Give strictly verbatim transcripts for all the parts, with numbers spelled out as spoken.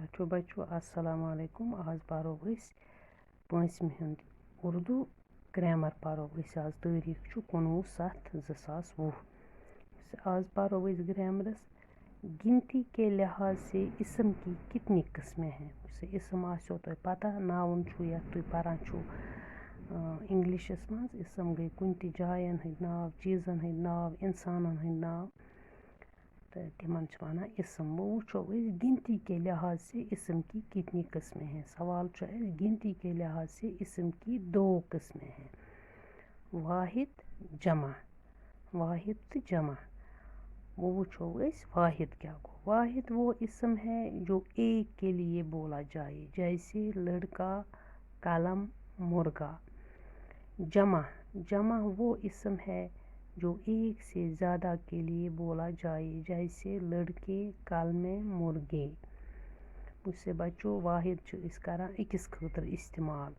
بچو بچو السلام علیکم۔ آز پرو أسۍ پٲنٛژمہِ ہُنٛد اردو گرامر۔ پرو أسۍ آز، تٲریٖخ چھُ کُنوُہ ستھ زٕ ساس وُہ۔ آز پرو أسۍ گرامرس، گنتی کے لحاظ سے اسم کی کتنی قسمیں ہیں؟ سُہ اسم آسیو تۄہہِ پتہ، ناوُن چھُ یتھ تُہۍ پران چھُو انگلشس منٛز۔ اسم گٔے کُنہِ تہِ جاین ہٕنٛدۍ ناو، چیٖزن ہٕنٛدۍ ناو، انسانن ہٕنٛدۍ ناو، تہٕ تِمن چھِ ونان اسم۔ وۄنۍ وٕچھو أسۍ، گنتی کے لحاظ سے اسم کی کتنی قسمیں ہیں؟ سوال چھُ اَسہِ، گنتی کے لحاظ سے اسم کی دو قسمیں ہیں، واحد، جمع۔ واحد تہٕ جمع۔ وۄنۍ وٕچھو أسۍ واحد کیٛاہ گوٚو۔ واحد وہ اسم ہے جو ایک کے لیے بولا جائے، جیسے لڑکا، قلم، مرغا۔ جمع، جمع وہ اسم ہے جو ایک سے زیادہ کے لیے بولا جائے، جیسے لڑکے، قلمیں، مرغے۔ وٕچھ سا بچو، واحد چھِ أسۍ کران أکِس خٲطرٕ استعمال۔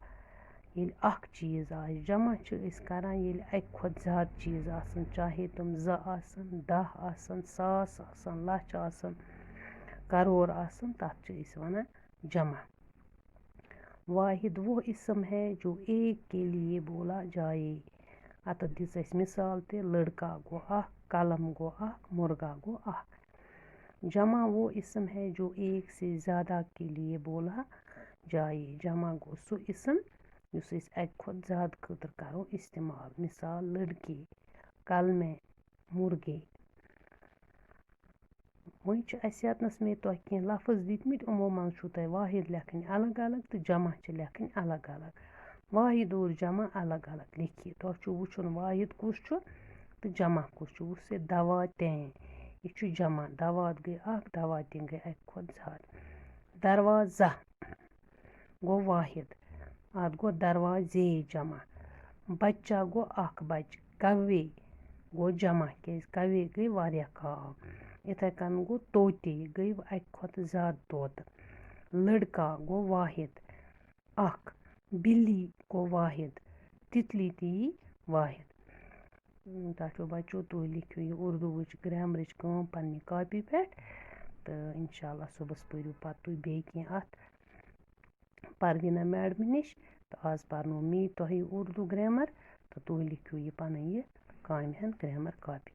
ییٚلہِ اکھ چیٖز آسہِ، جمع چھِ أسۍ کران ییٚلہِ اَکہِ کھۄتہٕ زیادٕ چیٖز آسن، چاہے تِم زٕ آسن، دَہ آسن، ساس آسن، لَچھ آسن، کَرور آسن، تَتھ چھِ أسۍ وَنان جمع۔ واحد وہ اسم ہے جو ایک کے لیے بولا جائے۔ اَتَتھ دِژ اَسہِ مِثال تہِ، لٔڑکا گوٚو اکھ، قلم گوٚو اکھ، مرغا گوٚو اکھ۔ جمع وہ اسم ہے جو ایک سے زیادہ کے لیے بولا جائے۔ جمع گوٚو سُہ اسم یُس أسۍ اَکہِ کھۄتہٕ زیادٕ خٲطرٕ کرو استعمال۔ مثال، لڑکے، قلمیں، مرغے۔ وۄنۍ چھِ اَسہِ ییٚتنَس مےٚ تۄہہِ کینٛہہ لفظ دِتمٕتۍ، یِمو منٛز چھُو تۄہہِ واحد لیکھٕنۍ الگ الگ تہٕ جمع چھِ لیکھٕنۍ الگ الگ۔ واحد اور جمع الگ الگ لیکھِو۔ تۄہہِ چھُو وٕچھُن واحد کُس چھُ تہٕ جمع کُس چھُ۔ وٕچھ سا، دواتیں، یہِ چھُ جمع، دوات گٔے اکھ، دواتیں گٔے اَکہِ کھۄتہٕ زیادٕ۔ دروازہ گوٚو واحد، اَتھ گوٚو دروازے جمع۔ بچہ گوٚو اکھ بچہٕ، کوے گوٚو جمع، کیٛازِ کوے گٔے واریاہ کاو۔ یِتھَے کٔنۍ گوٚو طوطے، گٔے اَکہِ کھۄتہٕ زیادٕ طوطہٕ۔ لڑکا گوٚو واحد، اکھ۔ بلی گوٚو واحد، تِتلی تہِ یی واحد۔ تۄہہِ چھو بچو، تُہۍ لیکھِو یہِ اردوٗوٕچ گرامرٕچ کٲم پننہِ کاپی پٮ۪ٹھ، تہٕ انشاءاللہ صُبحس پٔرِو پتہٕ تُہۍ بیٚیہِ کینٛہہ اتھ پروینا میڈمہِ نِش۔ تہٕ آز پرنو مے تۄہہِ اردو گرامر، تہٕ تُہۍ لیکھِو یہِ پنٕنۍ یہِ کامہِ ہن گرامر کاپی۔